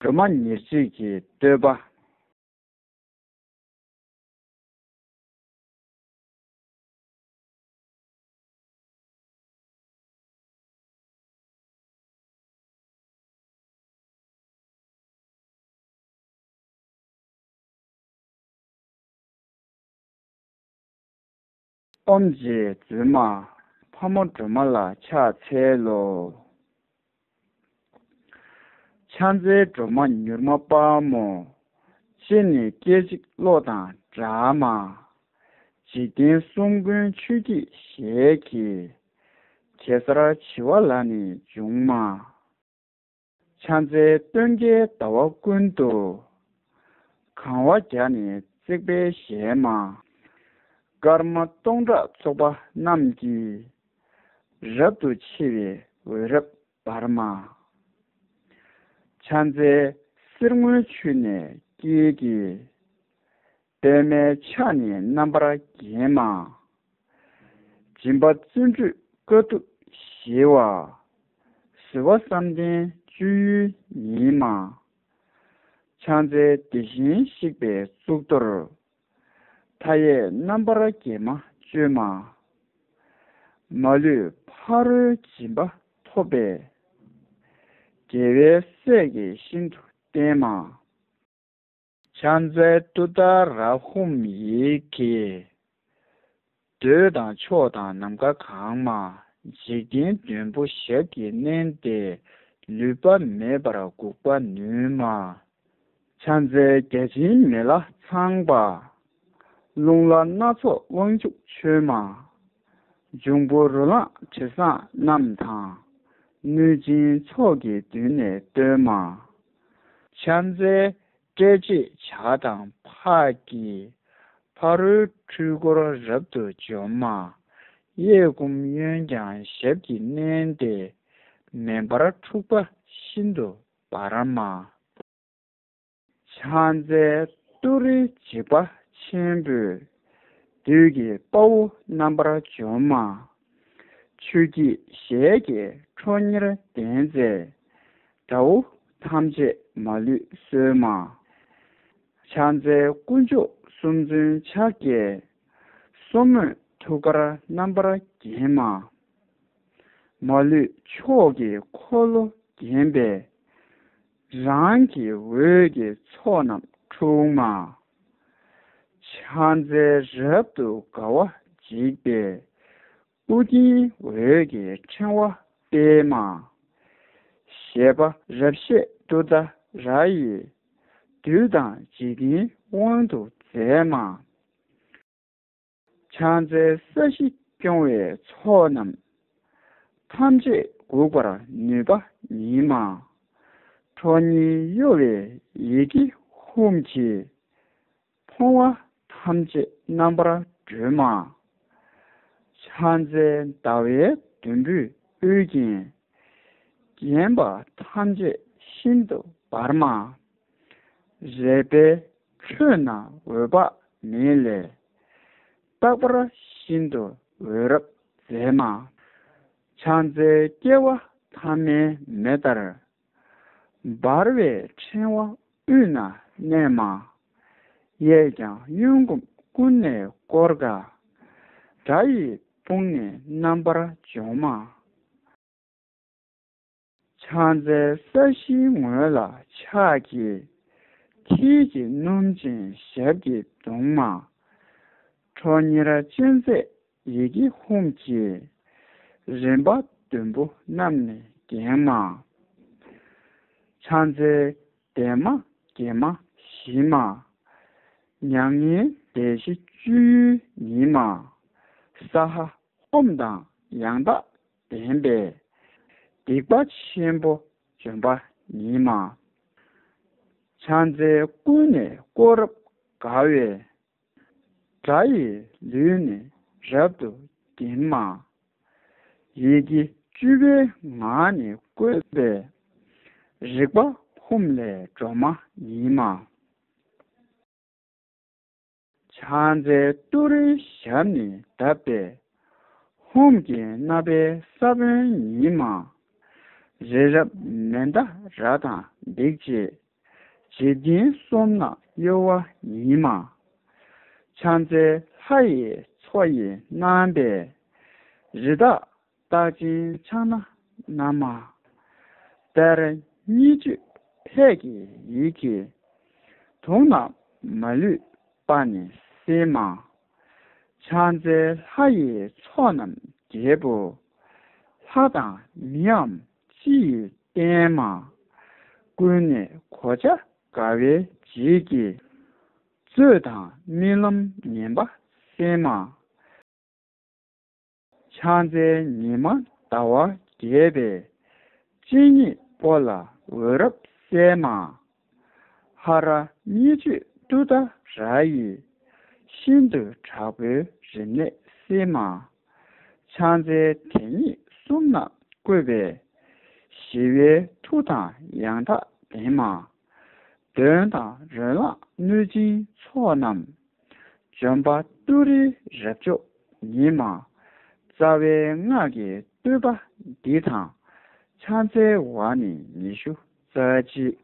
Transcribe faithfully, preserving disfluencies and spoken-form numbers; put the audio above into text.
སྒྲོལ་མ་ཉེར་གཅིག་གི་བསྟོད་པ། ཨོཾ་རྗེ་བཙུན་མ་ཕག་མོ་སྒྲོལ་མ་ལ་ཕྱག་འཚལ་ལོ། ཕྱག་འཚལ་སྒྲོལ་མ་མྱུར་མ་དཔའ་མོ། སྤྱན་ནི་སྐད་ཅིག་གློག་དང་འདྲ་མ། འཇིག་རྟེན་གསུམ་མགོན་ཆུ་སྐྱེས་ཞལ་གྱི། གེ་སར་བྱི་བ་ལ་ནི་འབྱུང་མ། ཕྱག་འཚལ་སྟོན་ཀའི་ཟླ་བ་ཀུན་ཏུ། གང་བ་བརྒྱ་ནི་བརྩེགས་པའི་ཞལ་མ། སྐར་མ་སྟོང་ཕྲག་ཚོགས་པ་རྣམས་ཀྱིས། རབ་ཏུ་ཕྱེ་བའི་འོད་རབ་འབར་མ། ཕྱག་འཚལ་གསེར་དངུལ་ཆུ་ནས་སྐྱེས་ཀྱི། པདྨའི་ཕྱག་ནི་རྣམ་པར་བརྒྱན་མ། སྦྱིན་པ་བརྩོན་འགྲུས་དཀའ་ཐུབ་ཞི་བ། བཟོད་པ་བསམ་གཏན་སྤྱོད་ཡུལ་ཉིད་མ། ཕྱག་འཚལ་དེ་བཞིན་གཤེགས་པའི་གཙུག་ཏོར། མཐའ་ཡས་རྣམ་པར་རྒྱལ་མ་བཅོས་མ། མ་ལུས་ཕ་རོལ་འཇིགས་པ་ཐོབ་པའི། རྒྱལ་བའི་སྲས་ཀྱིས་ཤིན་ཏུ་བསྟེན་མ། ཕྱག་འཚལ་ཏུཏྟཱ་ར་ཧཱུྃ་ཡི་གེ། འདོད་དང་ཕྱོགས་དང་ནམ་མཁའ་གང་མ། འཇིག་རྟེན་བདུན་པོ་ཞབས་ཀྱིས་མནན་ཏེ། ལུས་པ་མེད་པར་འགུགས་པ་ནུས་མ། ཕྱག་འཚལ་བརྒྱ་བྱིན་མེ་ལྷ་ཚངས་པ། རླུང་ལྷ་སྣ་ཚོགས་དབང་ཕྱུག་མཆོད་མ། འབྱུང་པོ་རོ་ལངས་དྲི་བཟང་རྣམས་དང་། གནོད་སྦྱིན་ཚོགས་ཀྱིས་མདུན་ནས་བསྟོད་མ། ཕྱག་འཚལ་བསྐྲད་བྱེད་བྱ་དང་ཕག་གི། ཕ་རོལ་འཁྲུལ་འཁོར་རབ་ཏུ་འཇོམས་མ། གཡས་བསྐུམ་གཡོན་བརྐྱང་ཞབས་ཀྱིས་མནན་ཏེ། མེ་འབར་འཁྲུགས་པ་ཤིན་ཏུ་འབར་མ། ཕྱག་འཚལ་ཏུ་རེའི་འཇིགས་པ་ཆེན་པོས། བདུད་ཀྱི་དཔའ་བོ་རྣམ་པར་འཇོམས་མ། ཆུ་སྐྱེས་ཞལ་གྱི་ཁྲོ་གཉེར་ལྡན་མཛད། དགྲ་བོ་ཐམས་ཅད་མ་ལུས་གསོད་མ། ཕྱག་འཚལ་དཀོན་མཆོག་གསུམ་མཚོན་ཕྱག་རྒྱའི། སོར་མོས་ཐུགས་ཀར་རྣམ་པར་བརྒྱན་མ། མ་ལུས་ཕྱོགས་ཀྱི་འཁོར་ལོ་བརྒྱན་པའི། རང་གི་འོད་ཀྱི་ཚོགས་རྣམས་འཁྲུགས་མ། ཕྱག་འཚལ་རབ་ཏུ་དགའ་བ་འཇིགས་པའི། ཨུ་རྒྱན་འོད་ཀྱི་ཕྲེང་བ་སྤེལ་མ། བཞད་པ་རབ་བཞད་ཏུཏྟཱ་ར་ཡིས། བདུད་དང་འཇིག་རྟེན་དབང་དུ་མཛད་མ། ཕྱག་འཚལ་ས་གཞི་སྐྱོང་བའི་ཚོགས་རྣམས། ཐམས་ཅད་འགུགས་པར་ནུས་པ་ཉིད་མ། ཁྲོ་གཉེར་གཡོ་བའི་ཡི་གེ་ཧཱུྃ་གིས། ཕོངས་པ་ཐམས་ཅད་རྣམ་པར་སྒྲོལ་མ། ཕྱག་འཚལ་ཟླ་བའི་དུམ་བུས་དབུ་བརྒྱན། བརྒྱན་པ་ཐམས་ཅད་ཤིན་ཏུ་འབར་མ། རལ་པའི་ཁྲོད་ན་འོད་དཔག་མེད་ལས། རྟག་པར་ཤིན་ཏུ་འོད་རབ་མཛད་མ། ཕྱག་འཚལ་སྐྱེ་བ་ཐ་མའི་མེ་ལྟར། འབར་བའི་ཕྲེང་བ་དབུས་ན་གནས་མ། གཡས་བརྐྱང་གཡོན་བསྐུམ་ཀུན་ནས་བསྐོར་དགའ། དགྲ་ཡི་དཔུང་ནི་རྣམ་པར་འཇོམས་མ། ཕྱག་འཚལ་ས་གཞིའི་ངོས་ལ་ཕྱག་གི། མཐིལ་གྱིས་བསྣུན་ཅིང་ཞབས་ཀྱིས་བརྡུང་མ། ཁྲོ་གཉེར་ཅན་མཛད་ཡི་གེ་ཧཱུྃ་གིས། རིམ་པ་བདུན་པོ་རྣམས་ནི་བརྒྱན་མ། ཕྱག་འཚལ་བདེ་མ་དགེ་མ་ཞི་མ། མྱ་ངན་འདས་ཞི་སྤྱོད་ཡུལ་ཉིད་མ། སྭཱ་ཧཱ་ཧཱུྃ་དང་ཡང་དག་ལྡན་པའི། སྡིག་པ་ཆེན་པོ་འཇོམས་པ་ཉིད་མ། ཕྱག་འཚལ་ཀུན་ནས་བསྐོར་རབ་དགའ་བའི། དགྲ་ཡི་ལུས་ནི་རབ་ཏུ་བརྒྱན་མ། ཡི་གེ་བཅུ་པའི་ངག་ནི་བཀོད་པའི། རིག་པ་ཧཱུྃ་ལས་སྒྲོལ་མ་ཉིད་མ། ཕྱག་འཚལ་ཏུ་རེའི་ཞབས་ནི་བརྡབས་པའི། ཧཱུྃ་གི་རྣ་བའི་ས་བོན་ཉིད་མ། རི་རབ་མནྡ་ར་དང་འབིགས་བྱེད། འཇིག་རྟེན་གསུམ་ན་གཡོ་བ་ཡིན་མ། ཕྱག་འཚལ་ལྷ་ཡི་མཚོ་ཡི་རྣམ་པའི། རི་དྭགས་རྟགས་ཅན་ཕྱག་ན་བསྣམས་མ། དཔལ་སྙིང་བཅུད་ཕས་ཀྱི་ཡིད་ཀྱིས། དུག་རྣམས་མ་ལུས་པ་ནི་སེལ་མ། ཕྱག་འཚལ་ལྷ་ཡི་ཚོགས་རྣམས་རྒྱལ་པོ། ལྷ་དང་མིའམ་ཅི་ཡིས་བསྟེན་མ། ཀུན་ནས་གོ་ཆ་དགའ་བའི་བརྗིད་ཀྱིས། རྩོད་དང་རྨི་ལམ་ངན་པ་སེལ་མ། ཕྱག་འཚལ་ཉི་མ་ཟླ་བ་རྒྱས་པའི། སྤྱན་གཉིས་པོ་ལ་འོད་རབ་གསལ་མ། ཧ་ར་གཉིས་བརྗོད་ཏུཏྟཱ་ར་ཡིས། ཤིན་ཏུ་དྲག་པོའི་རིམས་ནད་སེལ་མ། ཕྱག་འཚལ་དེ་ཉིད་གསུམ་རྣམས་བཀོད་པའི། ཞི་བའི་མཐུ་དང་ཡང་དག་ལྡན་མ། གདོན་དང་རོ་ལངས་གནོད་སྦྱིན་ཚོགས་རྣམས། འཇོམས་པ་ཏུ་རེའི་རབ་མཆོག་ཉིད་མ། རྩ་བའི་སྔགས་ཀྱི་བསྟོད་པ་འདི་དང་། ཕྱག་འཚལ་བ་ནི་ཉི་ཤུ་རྩ་གཅིག